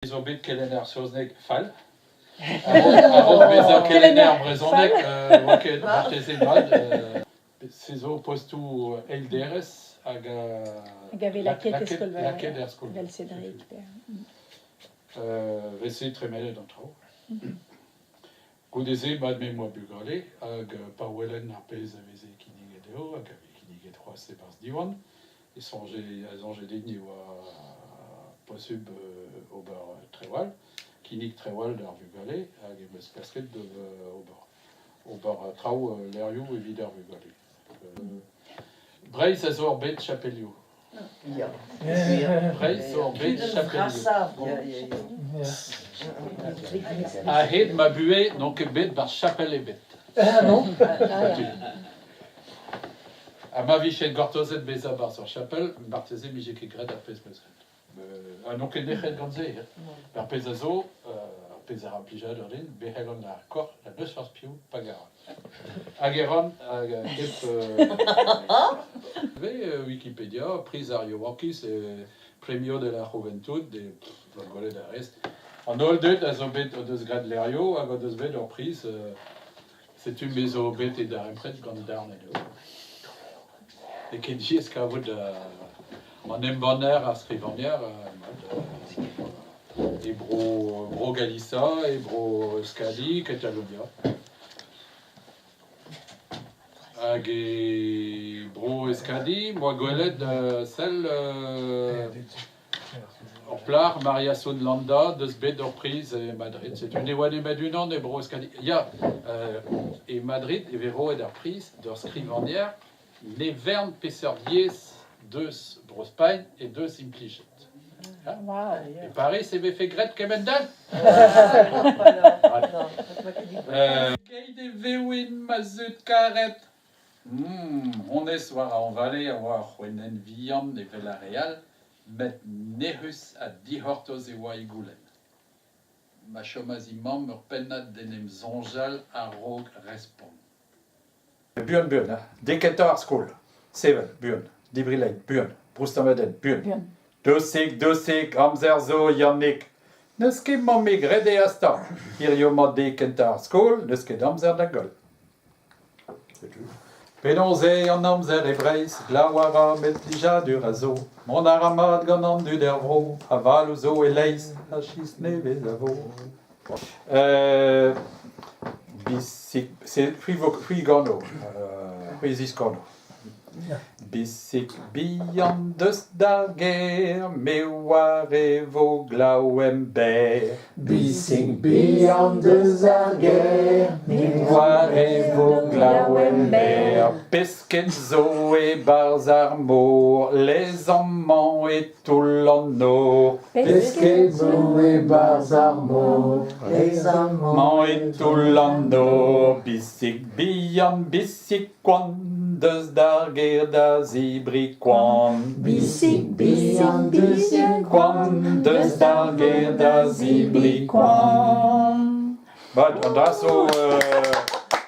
Zo bet kelenner saozneg fall. A-raok bezañ kelenner brezhoneg e oa ket marteze mat. Se zo postoù eil derez hag Hag a vez lakaet e skol-veur. Lakaet er skol. Evel Cédric. Veze tremenet an traoù. Goude-se, mat me 'm boa bugale hag pa welen ar pezh a veze kinniget dezho hag a vez kinniget c'hoazh e-barzh Diwan, e soñje a soñje din e oa posubl ober traoù all, kinnig traoù all d'ar vugale hag em eus klasket ober ober traoù levrioù evit ar vugale. Breizh a zo ur bed chapelioù. Ya. Breizh zo ur bed chapelioù. Ya, ya, ya. A-hed ma buhez n'on ket bet 'barzh chapel ebet. Ah non? Ha ma vije gortozet bezañ 'barzh ur chapel, marteze 'mije ket graet ar pezh 'meus graet. Ha n'on ket nec'het gant se. Ar pezh a zo, ar pezh a ra plijadur din, bet c'hellan ar korf ha n'eus forzh piv pa garan. Hag e ran hag hep Wikipedia, priz ar yaouankiz, Premio de la Juventud, e gwelet a rez. An holl dud a zo bet o deus graet levrioù hag o deus bet ur priz. Setu me zo bet e darempred gant darn anezho. N'eo ket diaes kavout an embanner, ar skrivagner e bro Bro-Galisa, e bro Euskadi, Katalonia. Hag e bro Euskadi 'm boa gwelet sell Ur plac'h, Maria Landa, deus bet ur priz e Madrid. Setu ne oa nemet unan e Bro-Euskadi. Ya, e Madrid e vez roet ar priz d'ur skrivagner ne vern peseurt yezh deus Bro-Spagn he deus implijet. E Pariz e vefe graet kement-all? Keit e vevin ma zud karet. Honnezh war a hañvale a oa ur c'hwenenn vihan evel ar re all, met nec'hus ha dic'hortoz e oa he goulenn. Ma chomas he mamm ur pennad d'en em soñjal a-raok respont. Buan-buan, hein. Dek kentañ ar skol. Sevel, buan. Debriñ lein, buan. Broustañ ma dent, buan. Buan. Dousik, dousik, amzer zo, Yannig. N'eus ket mammig ret eo hastañ. Hiziv emañ dek kentañ ar skol, n'eus ket amzer da goll. Penaos eo an amzer e Breizh? Glav a ra met plijadur a zo. Mont a ra mat gant an dud er vro. Avaloù zo e-leizh ha chistr nevez a vo. Bisig, c'est c'hwi gano, c'hwi ziskano. Bisig bihan deus d'ar gêr, me 'oar e vo glav emberr. Bisig bihan deus ar gêr, me 'oar e vo glav emberr. Pesked zo e-barzh ar mor, lez amañ e toull an nor. Pesked zo e-barzh ar mor, lez amañ e toull an nor. Bisig bihan, bisig koant, deus d'ar gêr da zebriñ koan. Bisig bihan, bisig koant, deus d'ar gêr da zebriñ koan. Mat, an dra zo... Euh...